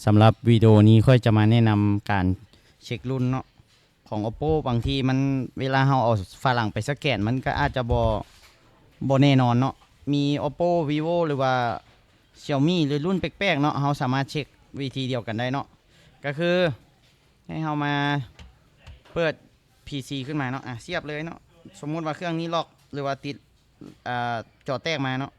ສຳລັບວິດີໂອນີ້ຂ້ອຍຈະມາແນະນຳການເຊັກລຸ້ນເນາະ ຂອງ ໂອບໂປ ບາງທີມັນ ເວລາເຮົາເອົາຝຣັ່ງໄປສະແກນ ມັນກໍອາດຈະບໍ່ ບໍ່ແນ່ນອນເນາະ. ມີ ໂອບໂປ ວີໂວ ຫຼືວ່າ ຊຽວມີ ຫຼືລຸ້ນແປກໆເນາະ ເຮົາສາມາດເຊັກວິທີດຽວກັນໄດ້ເນາະ. ກໍຄືໃຫ້ເຮົາມາເປີດ ພີຊີ ຂຶ້ນມາເນາະ ອາ ສຽບເລີຍເນາະ. ສົມມຸດວ່າເຄື່ອງນີ້ລັອກ ຫຼືວ່າຕິດ ອາ ຈໍແຕກມາເນາະ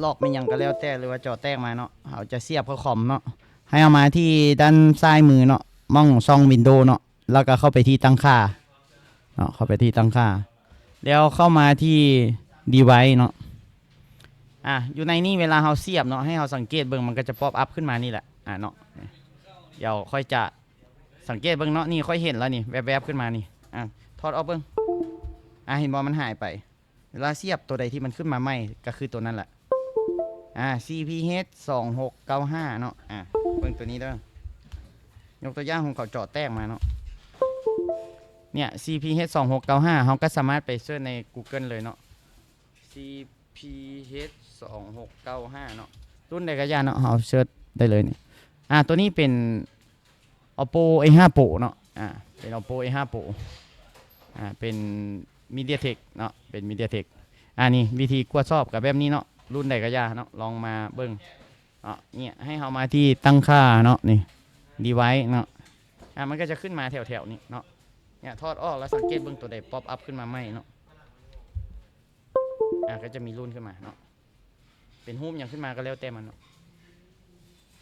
ລັອກແມ່ນຫຍັງກໍແລ້ວແຕ່ ຫຼືວ່າຈໍແຕກມາເນາະ ເຮົາຈະສຽບເຂົ້າຄອມເນາະ. ໃຫ້ເຮົາມາທີ່ດ້ານຊ້າຍມືເນາະ ໝ່ອງຊ່ອງ ວິນໂດ ເນາະ ແລ້ວກໍເຂົ້າໄປທີ່ຕັ້ງຄ່າເນາະ ເຂົ້າໄປທີ່ຕັ້ງຄ່າ ແລ້ວເຂົ້າມາທີ່ ດີໄວສ໌ ເນາະ. ອາ ຢູ່ໃນນີ້ເວລາເຮົາສຽບເນາະ ໃຫ້ເຮົາສັງເກດເບິ່ງ ມັນກໍຈະປັອບອັບຂຶ້ນມານີ້ແຫຼະ ອາ ເນາະ. ດຽວຂ້ອຍຈະສັງເກດເບິ່ງເນາະ ນີ້ຂ້ອຍເຫັນແລ້ວນີ້ ແວບໆຂຶ້ນມານີ້ ອາ ຖອດອອກເບິ່ງ ອາ ເຫັນບໍ່ ມັນຫາຍໄປ. ເວລາສຽບໂຕໃດທີ່ມັນຂຶ້ນມາໃໝ່ ກໍຄືໂຕນັ້ນແຫຼະ ອາ ຊີພີເອັດ ສອງຫົກເກົ້າຫ້າເນາະ. ອາ ເບິ່ງໂຕນີ້ເດີ ຍົກຕົວຢ່າງຂອງເຂົາຈໍແຕກມາເນາະ ເນຍ ຊີພີເອັດ ສອງຫົກເກົ້າຫ້າ ເຮົາກໍສາມາດໄປເສີດໃນ ກູເກິ້ນ ເລີຍເນາະ ຊີພີເອັດ ສອງຫົກເກົ້າຫ້າເນາະ ລຸ້ນໃດກໍຢ່າເນາະ ເຮົາເສີດໄດ້ເລີຍນີ້. ອາ ໂຕນີ້ເປັນ ໂອບໂປ ເອຫ້າ ໂປຣ ເນາະ ອາ ເປັນ ໂອບໂປ ເອຫ້າ ໂປຣ ອາ ເປັນ ມີເດຍເທັກ ເນາະ ເປັນ ມີເດຍເທັກ. ອາ ນີ້ວິທີກວດສອບກໍແບບນີ້ເນາະ ລຸ້ນໃດກໍຢ່າເນາະ ລອງມາເບິ່ງເນາະ. ເນຍ ໃຫ້ເຮົາມາທີ່ຕັ້ງຄ່າເນາະ ນີ້ ດີໄວສ໌ ເນາະ ອາ ມັນກໍຈະຂຶ້ນມາແຖວໆນີ້ເນາະ. ເນຍ ຖອດອອກແລ້ວສັງເກດເບິ່ງໂຕໃດປັອບອັບຂຶ້ນມາໃໝ່ເນາະ ອາ ກໍຈະມີລຸ້ນຂຶ້ນມາເນາະ ເປັນຮູບຫຍັງຂຶ້ນມາກໍແລ້ວແຕ່ມັນເນາະ.